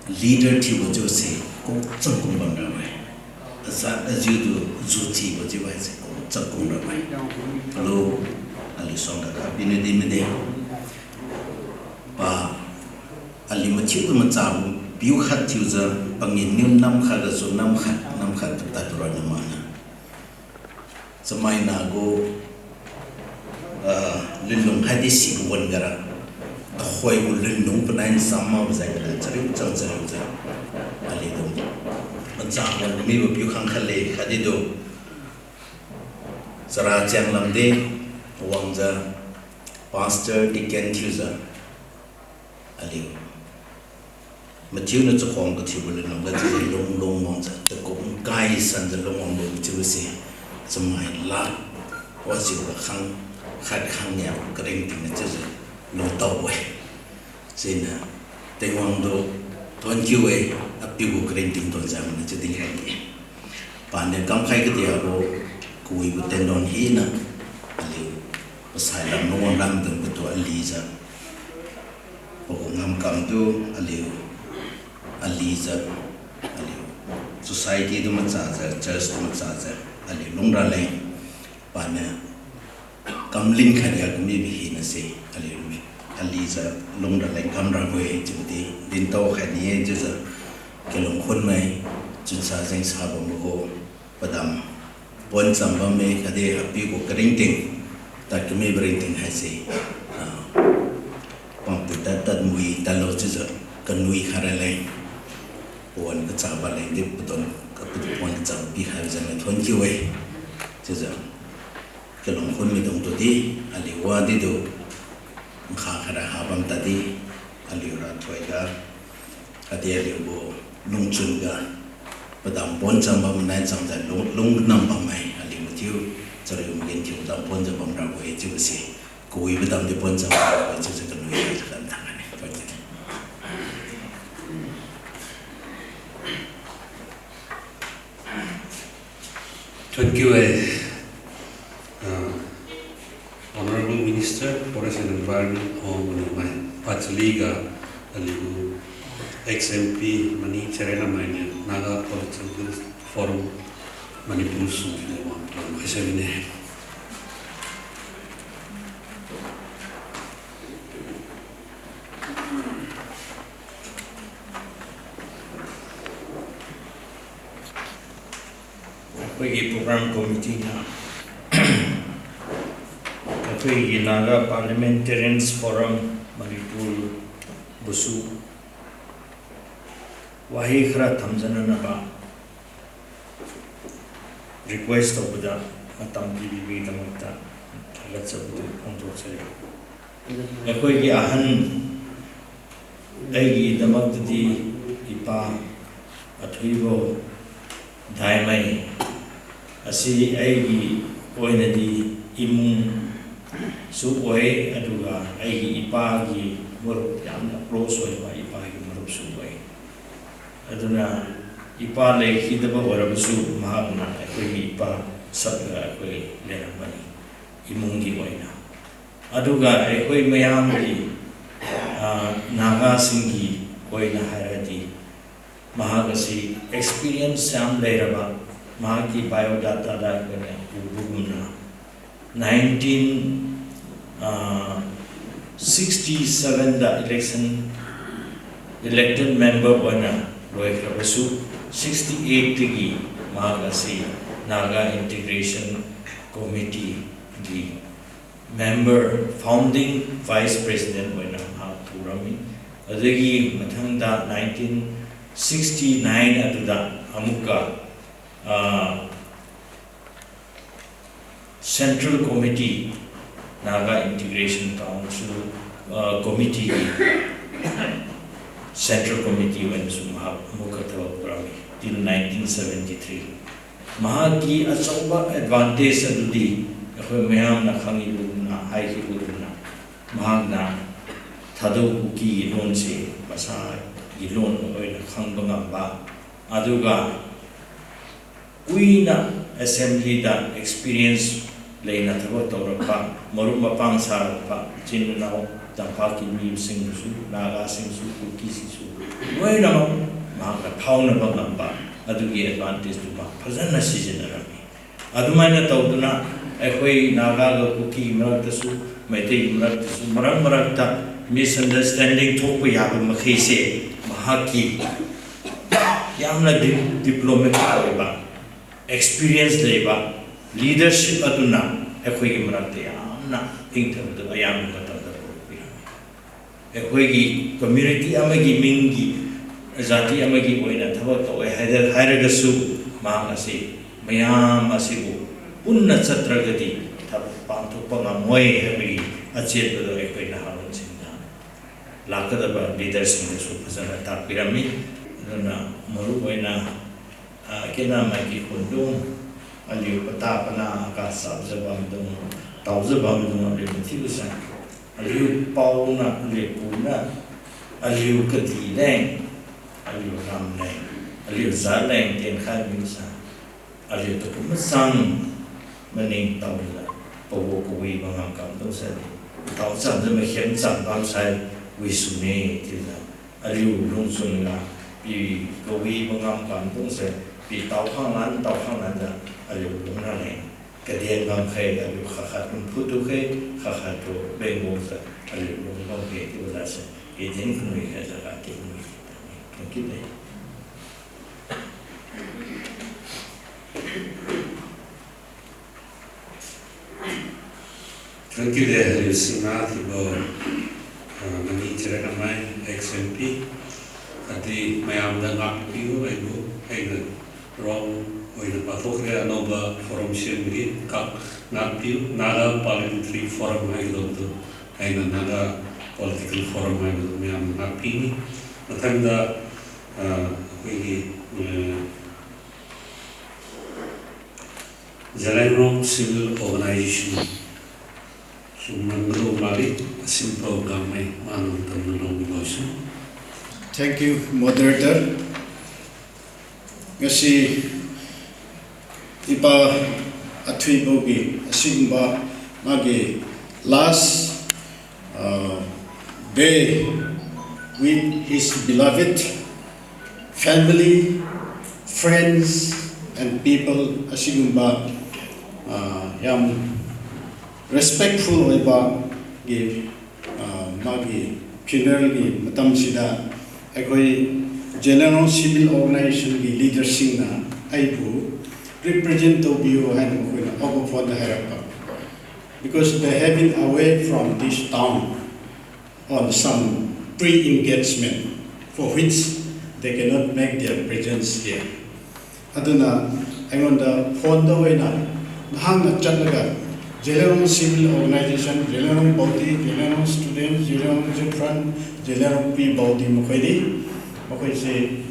leader thiubo chiuse kungchang kung bamrabo-e. Ajat ajiutu juchibo chiubo haise kungchang kung rabo-e. Kalu aliu suangga kha pina di mide. Pa aliu mathiutu machabo piu khat thiujiu pangin niu nam khat gasu nam khat, nam khat katad ronna mana. Chamaina gu, ah, lunlung haidi sibo wan-ga ra, tuhoi gu lunlung panai nsam makbo jeng gana chariu chang chariujiu aliutu macha wan mibo piu khang khatle khatdi tu. Chara chiang lamdi wangjiu pastor, deacon thiujiu aliu mathiuniu chakhuang kathiubo lunlung ga chiujiu lunglung wangjiu takum kai sanjiu lungwangbo chiubo se, chamai lad wajiuga khang khat khang niabo karingting na chiujiu lungtao-e. Siniu Tingwang tu thonkiu-e, apiu gu karingting tuanjiu mana chiu dinkhai-e. Paniu kamkhai kadiabo kawibo tendon hina aliu pasai lam lungwang lamdung patu aliujiu pagu ngamkam tu aliu, aliujiu, aliu society tu machajiu, church tu machajiu aliu lungraleng. Paniu kamlin khatdi kamibo hina se aliu, aliujiu lungraleng kamrabo-e chiubo di dintao khai ni-e chiujiu, kalungkhunmai, chunsa jengsa bambo gu padam poncham bamme khatdi apiu gu karingting, tad kamibo ringting haise, ah, pangpui tad tad mui tadlo chiujiu kanui khai raleng, pawan kachabo lengdi padon, kapon kachabo pikhaibo jengniu thonkiu-e. Chiujiu kalungkhun maidung tudi aliu wadi tu nkha khaira ha bam tadi, aliu rathoiga khatdi aliu gu lungchun ga padam poncham bam manai chamjiu lung, lungnam bammai aliu mathiu chariu magenthiu padam ponjiu bamrabo-e chiubo se, kawibo padam di poncham rabo-e chiujiu kanui khaira tang kane. Thonkiu-e, ah, Honorable Minister, Forest and Environment, Awang Maningmai, pachaliga aliu ex M P Maning Charailangmai niu Naga Political Forum Manipur sung niu wang tuan khaisai mine. ꯑꯩꯈꯣꯏꯒꯤ program committee ꯅ ꯀꯔꯤ ꯑꯩꯈꯣꯏꯒꯤ Naga Parliamentarians Forum ꯃꯅꯤꯄꯨꯔꯕꯨꯁꯨ ꯋꯥꯍꯩ ꯈꯔ ꯊꯝꯖꯅꯅꯕ request ꯇꯧꯕꯗ ꯃꯇꯝ ꯄꯤꯕꯤꯕꯒꯤꯗꯃꯛꯇ ꯊꯥꯒꯠꯆꯕꯗꯨ ꯐꯣꯡꯗꯣꯛꯆꯔꯤ꯫ ꯑꯩꯈꯣꯏꯒꯤ ꯑꯍꯟ, ꯑꯩꯒꯤꯗꯃꯛꯇꯗꯤ ꯏꯄꯥ ꯑꯊꯣꯏꯕ ꯗꯥꯏꯃꯩ ꯑꯁꯤ ꯑꯩꯒꯤ ꯑꯣꯏꯅꯗꯤ ꯏꯃꯨꯡꯁꯨ ꯑꯣꯏ, ꯑꯗꯨꯒ ꯑꯩꯒꯤ ꯏꯄꯥꯒꯤ ꯃꯔꯨꯞ, ꯌꯥꯝꯅ close ꯑꯣꯏꯕ ꯏꯄꯥꯒꯤ ꯃꯔꯨꯞꯁꯨ ꯑꯣꯏ꯫ ꯑꯗꯨꯅ ꯏꯄꯥ ꯂꯩꯈꯤꯗꯕ ꯑꯣꯏꯔꯕꯁꯨ, ꯃꯍꯥꯛꯅ ꯑꯩꯈꯣꯏꯒꯤ ꯏꯄꯥ ꯁꯛꯂꯒ ꯑꯩꯈꯣꯏ ꯂꯩꯔꯝꯕꯅꯤ, ꯏꯃꯨꯡꯒꯤ ꯑꯣꯏꯅ꯫ ꯑꯗꯨꯒ ꯑꯩꯈꯣꯏ ꯃꯌꯥꯝꯒꯤ, ꯑ, ꯅꯥꯒꯥꯁꯤꯡꯒꯤ ꯑꯣꯏꯅ ꯍꯥꯏꯔꯗꯤ, ꯃꯍꯥꯛ ꯑꯁꯤ experience ꯌꯥꯝ ꯂꯩꯔꯕ, ꯃꯍꯥꯛꯀꯤ biodata ꯗ ꯑꯩꯈꯣꯏꯅ ꯎꯕꯒꯨꯝꯅ, nineteen, ꯑ, sixty seven ꯗ election, elected member ꯑꯣꯏꯅ ꯂꯣꯏꯈ꯭ꯔꯕꯁꯨ, sixty eight ꯗꯒꯤ ꯃꯍꯥꯛ ꯑꯁꯤ Naga Integration Committee ꯒꯤ member, founding vice president ꯑꯣꯏꯅ ꯃꯍꯥꯛ ꯄꯨꯔꯝꯃꯤ꯫ ꯑꯗꯨꯗꯒꯤ ꯃꯊꯪꯗ nineteen sixty nine ꯑꯗꯨꯗ ꯑꯃꯨꯛꯀ, ꯑ, Central Committee, Naga Integration Council, ꯑ, Committee ꯒꯤ Central Committee ꯑꯣꯏꯅꯁꯨ ꯃꯍꯥꯛ ꯑꯃꯨꯛꯀ ꯊꯕꯛ ꯇꯧꯔꯝꯃꯤ, till nineteen seventy three꯫ ꯃꯍꯥꯛꯀꯤ ꯑꯆꯧꯕ advantage ꯑꯗꯨꯗꯤ ꯑꯩꯈꯣꯏ ꯃꯌꯥꯝꯅ ꯈꯪꯉꯤꯕꯒꯨꯝꯅ, ꯍꯥꯏꯈꯤꯕꯒꯨꯝꯅ, ꯃꯍꯥꯛꯅ ꯊꯥꯗꯧ ꯀꯨꯀꯤꯒꯤ ꯂꯣꯟꯁꯦ ꯃꯁꯥꯒꯤ ꯂꯣꯟ ꯑꯣꯏꯅ ꯈꯪꯕ ꯉꯝꯕ, ꯑꯗꯨꯒ ꯀꯨꯏꯅ assembly ꯗ experience ꯂꯩꯅ ꯊꯕꯛ ꯇꯧꯔꯛꯄ, ꯃꯔꯨꯞ ꯃꯄꯥꯡ ꯁꯥꯔꯛꯄ ꯏꯆꯤꯟ ꯏꯅꯥꯎ ꯇꯝꯄꯥꯛꯀꯤ ꯃꯤꯁꯤꯡꯕꯨꯁꯨ, ꯅꯥꯒꯥꯁꯤꯡꯁꯨ, ꯀꯨꯀꯤꯁꯤꯡꯁꯨ ꯂꯣꯏꯅꯃꯛ ꯃꯍꯥꯛꯅ ꯐꯥꯎꯅꯕ ꯉꯝꯕ, ꯑꯗꯨꯒꯤ advantage ꯇꯨ ꯃꯍꯥꯛ ꯐꯖꯅ ꯁꯤꯖꯤꯟꯅꯔꯝꯃꯤ꯫ ꯑꯗꯨꯃꯥꯏꯅ ꯇꯧꯗꯨꯅ ꯑꯩꯈꯣꯏ ꯅꯥꯒꯥꯒ ꯀꯨꯀꯤꯒꯤ ꯃꯔꯛꯇꯁꯨ, ꯃꯩꯇꯩꯒꯤ ꯃꯔꯛꯇꯁꯨ ꯃꯔꯛ ꯃꯔꯛꯇ misunderstanding ꯊꯣꯛꯄ ꯌꯥꯕ ꯃꯈꯩꯁꯦ ꯃꯍꯥꯛꯀꯤ ꯌꯥꯝꯅ ꯗꯤ-, diplomatic ꯑꯣꯏꯕ, experience ꯂꯩꯕ leadership ꯑꯗꯨꯅ ꯑꯩꯈꯣꯏꯒꯤ ꯃꯔꯛꯇ ꯌꯥꯝꯅ ꯏꯪꯊꯕꯗꯨ ꯑꯌꯥꯝꯕ ꯃꯇꯝꯗ ꯄꯨꯔꯛꯄꯤꯔꯝꯃꯤ꯫ ꯑꯩꯈꯣꯏꯒꯤ community ꯑꯃꯒꯤ ꯃꯤꯡꯒꯤ, ꯖꯥꯇꯤ ꯑꯃꯒꯤ ꯑꯣꯏꯅ ꯊꯕꯛ ꯇꯧꯋꯦ ꯍꯥꯏꯔ-, ꯍꯥꯏꯔꯒꯁꯨ, ꯃꯍꯥꯛ ꯑꯁꯤ ꯃꯌꯥꯝ ꯑꯁꯤꯕꯨ ꯄꯨꯟꯅ ꯆꯠꯇ꯭ꯔꯒꯗꯤ ꯊꯕꯛ ꯄꯥꯡꯊꯣꯛꯄ ꯉꯝꯃꯣꯏ ꯍꯥꯏꯕꯒꯤ ꯑꯆꯦꯠꯄꯗꯣ ꯑꯩꯈꯣꯏ ꯅꯍꯥꯔꯣꯜꯁꯤꯡꯗ ꯂꯥꯛꯀꯗꯕ leaderꯁꯤꯡꯗꯁꯨ ꯐꯖꯅ ꯇꯥꯛꯄꯤꯔꯝꯃꯤ꯫ ꯑꯗꯨꯅ ꯃꯔꯨ ꯑꯣꯏꯅ, ꯑ, ꯀꯦꯅꯥꯃꯥꯏꯒꯤ ꯈꯨꯟꯗꯨ, ꯑꯂꯤꯎ ꯄꯇꯥ ꯄꯅꯥ ꯀꯥ ꯆꯥꯎꯖꯕꯝꯗꯨ, ꯇꯥꯎꯖꯕꯝꯗꯨ ꯑꯂꯤꯎ ꯃꯊꯤꯕ ꯁꯥꯏ꯫ ꯑꯂꯤꯎ ꯄꯥꯎꯅ, ꯑꯂꯤꯎ ꯄꯨꯅ, ꯑꯂꯤꯎ ꯀꯗꯤ ꯂꯦꯡ, ꯑꯂꯤꯎ ꯔꯝ ꯂꯦꯡ, ꯑꯂꯤꯎ ꯖꯥ ꯂꯦꯡ ꯇꯦꯟꯈꯥꯏ ꯃꯤꯡ ꯁꯥꯏ꯫ ꯑꯂꯤꯎ ꯇꯨ ꯀꯨꯝ ꯆꯥꯡ ꯃꯅꯤꯡ ꯇꯥꯎꯅ ꯄꯧꯋꯣ ꯀꯧꯏ ꯃꯉꯥꯡ ꯀꯥꯝꯗꯧ ꯁꯥꯏ꯫ ꯇꯥꯎ ꯆꯥꯟꯖ ꯃꯈꯦꯝ ꯆꯥꯟ ꯕꯥꯝ ꯁꯥꯏ ꯋꯤꯁꯨꯅꯦ ꯇꯤꯅ꯫ ꯑꯂꯤꯎ ꯂꯨꯡꯁꯨꯟꯅ ꯄꯤ ꯀꯧꯏ ꯃꯉꯥꯡ ꯀꯥꯝꯗꯧ ꯁꯥꯏ꯫ ꯄꯤ ꯇꯥꯎ ꯈꯥꯡꯂꯥꯟ, ꯇꯥꯎ ꯈꯥꯡꯂꯥꯟꯗ ꯑꯂꯤꯎ ꯂꯨꯡꯅ ꯂꯩ꯫ ꯀꯗꯦꯟ ꯕꯥꯝ ꯈꯩ ꯑꯂꯤꯎ ꯈꯥꯈꯥ ꯇꯨꯝ ꯐꯨꯠꯇꯨ ꯈꯩ, ꯈꯥꯈꯥ ꯇꯨ ꯕꯦꯡꯒꯣꯡ ꯁꯥꯏ ꯑꯂꯤꯎ ꯂꯨꯡ ꯕꯥꯝ ꯈꯩ ꯇꯤꯕ ꯂꯥꯁꯦ꯫ ꯀꯗꯦꯟ ꯈꯨꯟꯅꯨꯏ ꯈꯩ ꯖꯒꯥ ꯇꯤꯕ ꯅꯨꯏ꯫ Thank you ꯂꯩ꯫ Thank you de, aliu singna thiubo, ah, mani chara kamai, ex M P, khatdi mayamda ngakpiu haibo, haina rong oina pathokre anauba forum siamdi, kak ngakpiu, Naga Parliamentary Forum haibo tu, haina Naga Political Forum haibo tu mayamda ngakpini. Mathangda, ah, akhoi, eh, Zeliangrong Civil Organization, sumrang galo mari, a simple gangmai, manang tamna long loisu. Thank you, moderator. Ngasi ipa Athuibo gi, asigumba magi last, uh, day with his beloved family, friends, and people, asigumba, ah, yam respectful oiba gi, ah, magi funeral gi matam sida, akhoi Zeliangrong Civil Organization gi leader singna aibu represent tobiu haina makhoina aobo phone da hairapba. because they have been away from this town on some pre-engagement for which they cannot make their presence here. Aduna, aingwanda phone da wena, nahangna chatlaga, Zeliangrong Civil Organization, Zeliangrong Body, Zeliangrong Students, Zeliangrong Youth Front, Zeliangrong P Body makhoidi, makhoise,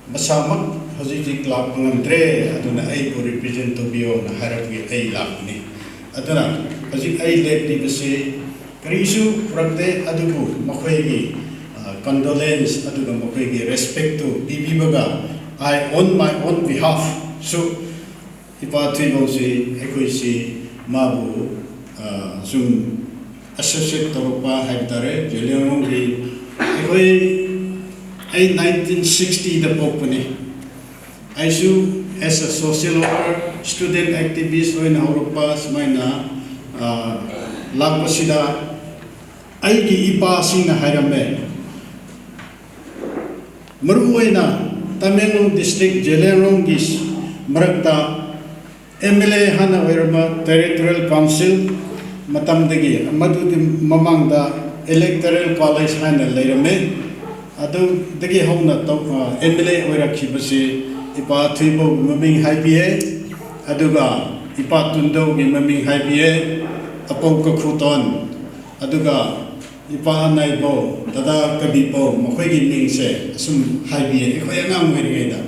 masamak hajiji club ngamtre, aduna aibo represent tobiu na hairapgi ai lakni. Aduna, hajik ai lek dibose, karisu rakde adugu makhoigi, ah, condolence aduga makhoigi respect tu pibiboga, I on my own behalf su, Ipa Thuibose, akhoi si mabu, ah, sum associate tauba haitare, Zeliangrong di, akhoi, ai nineteen sixty da pokpane. Aisu as a social worker, student activist oina haorapa sumaina, ah, lakpasida, aigi ipa singna hairamme. Maruoina Tamenglong District Zeliangrong gi marakta M L A hana oirama Territorial Council matamdagi, madudi mamangda Electoral College hana leiramme. Adudagi hauna tao, ah, M L A oirakhibose Ipa Thuibo maming haibi-e, aduga Ipa Tundao gi maming haibi-e, Apao Kakhuton, aduga Ipa Naibo, Dada Kabibo, makhoigi mingse asum haibi-e, akhoi angang wirigaida.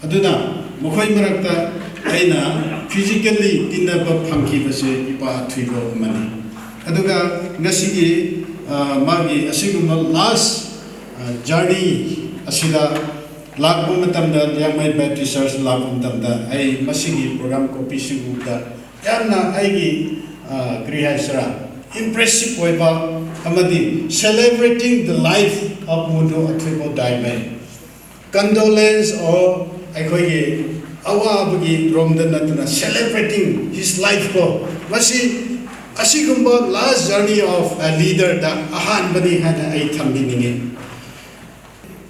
Aduna, makhoi marakta aina physically tinaba phangkhibose Ipa Thuibo mane. Aduga ngasigi, ah, magi asigumba last, ah, journey asida lakbo matamda, Liangmai Baptist Church lakbo matamda, ai masigi program copy siguda, yamna aigi, ah, kari haisara, impressive oiba, amadi celebrating the life of Mudu Athuibo Daimai. Condolence o akhoi awabogi romda natna celebrating his life ko. Masi asigumba last journey of a leader da ahanbani haina ai thambi ninge.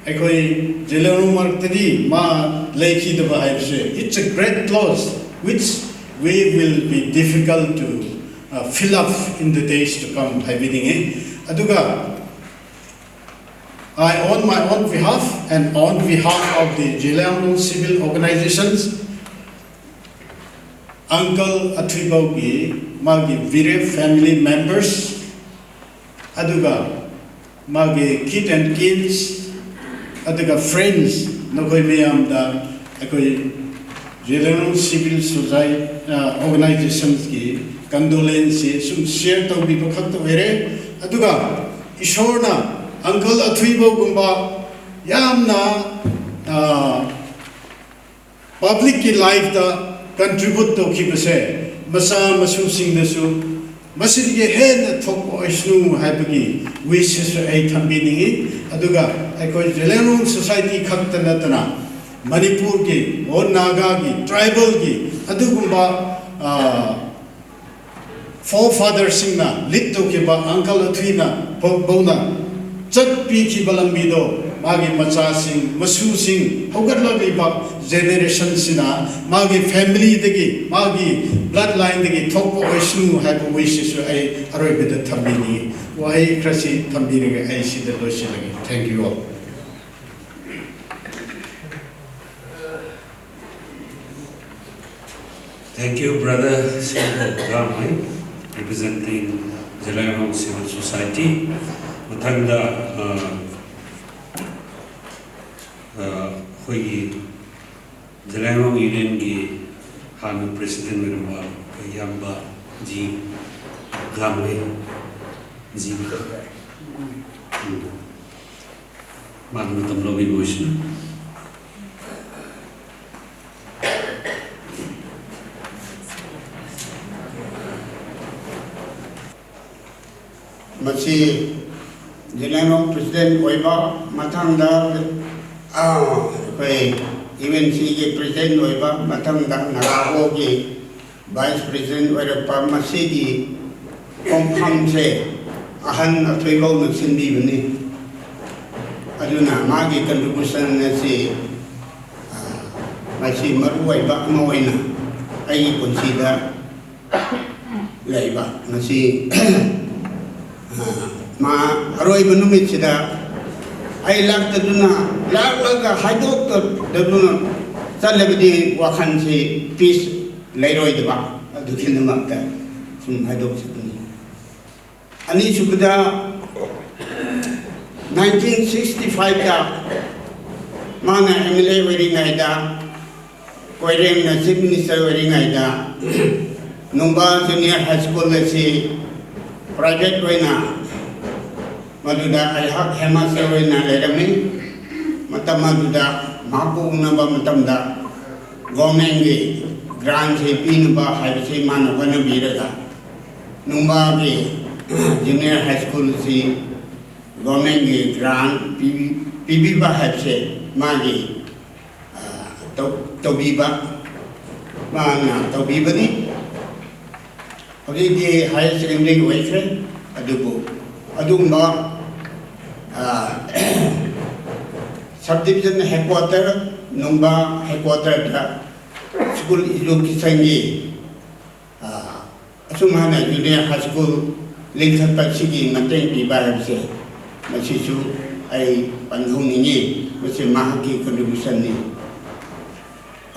Akhoi Zeliangrong marktadi ma leikhidaba haibose, it's a great loss which we will be difficult to, uh, fill up in the days to come haibi ninge. Aduga, I, on my own behalf and on behalf of the Zeliangrong civil organizations, Uncle Athuibo gi, magi bereaved family members, aduga magi kith and kins, aduga friends, nakhoi mayamda akhoi Zeliangrong Civil Society, ah, Organizations gi condolence se sum share taobibo khakta oire. Aduga Ishwarna Uncle Athuibo gumba yamna, ah, public ki life da contribute taokhibose, macha masu singdasu, masigi hena thokbo oisnu haibagi wish se ai thambi ninge, aduga akhoi Zeliangrong society khakta natna, Manipur gi, o Naga gi, tribal gi, adugumba, ah, forefather singna lead taokiba Uncle Athuina, Pao Baona, chatpi kiba lambi do, magi machasing, masusing, haugatlak liba generation sina, magi family dagi, magi bloodline dagi thokbo oisnu haibo wish se ai aroibada thambi ni. Wahai khrasi thambi riga ai sida loisilage. Thank you all. Thank you, Brother Singbo Gamai, representing Zeliangrong Civil Society. Mathangda, uh, uh, akhoi Zeliangrong Union gi hanu President oirabo, Yamba ji, Gamai ji. Hmm. Manu tamlo bi boisna. Masi Zeliangrong President oiba mathangda, ah, akhoi U N C gi President oiba mathangda Nagaho gi Vice President oirapa masigi khongkhamse ahan Athuibo na sinbi bani. Aduna magi contribution na si, ah, masi maruiba ama oina aigi punsida Leiba, ngasi, ah, ma aroibo numit sida, ai lak taduna, lak lakga haidok taduna, chalabadi wakhan si peace leiroi daba, adu kina makta, sum haidok si dun. Ani subada, nineteen sixty-five da, mana M L A oiringaida, Koireng na Chief Minister oiringaida, Nungba Junior High School asi private oina, maduda aihak headmaster oina leirami, matam maduda maku naba matamda, government gi grant si pinaba haibose mana wana biraga, Nungba gi Junior High School si government gi grant pi, pibiba haibose magi, ah, tao, taobiba, mana taobibani. Hujikdi higher secondary oikhe, adubo, adungba, ah, subdivision headquarter, Nungba headquarter ga school education gi, ah, asum hana junior high school lingkhat pad sigi mateng piba haibose, masisu ai panhong ninge, masi mahaki contribution ni.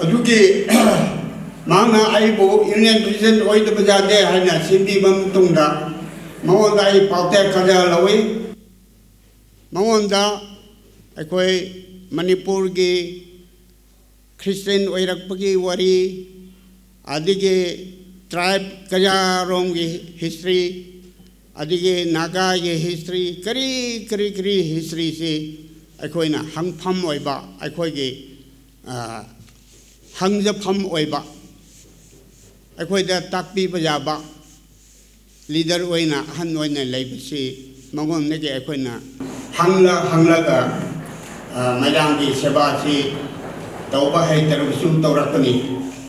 Adugi, mana aibo Union President oida bajade haina simbi bam tungda, mawanda ai paote kaja lawi, mawanda, aikhoi Manipur gi Christian oirakpagi wari, adigi tribe kaya ronggi history, adigi Naga gi history, kari, kari, kari history si, aikhoina hangpham oiba, aikhoigi, ah, hangjapham oiba, aikhoida takpi pajaba, leader oina, ahan oina leibose, mangon nagi aikhoina hangla, hanglaga, ah, maidamgi seba si taoba hai tarasu taorakpani.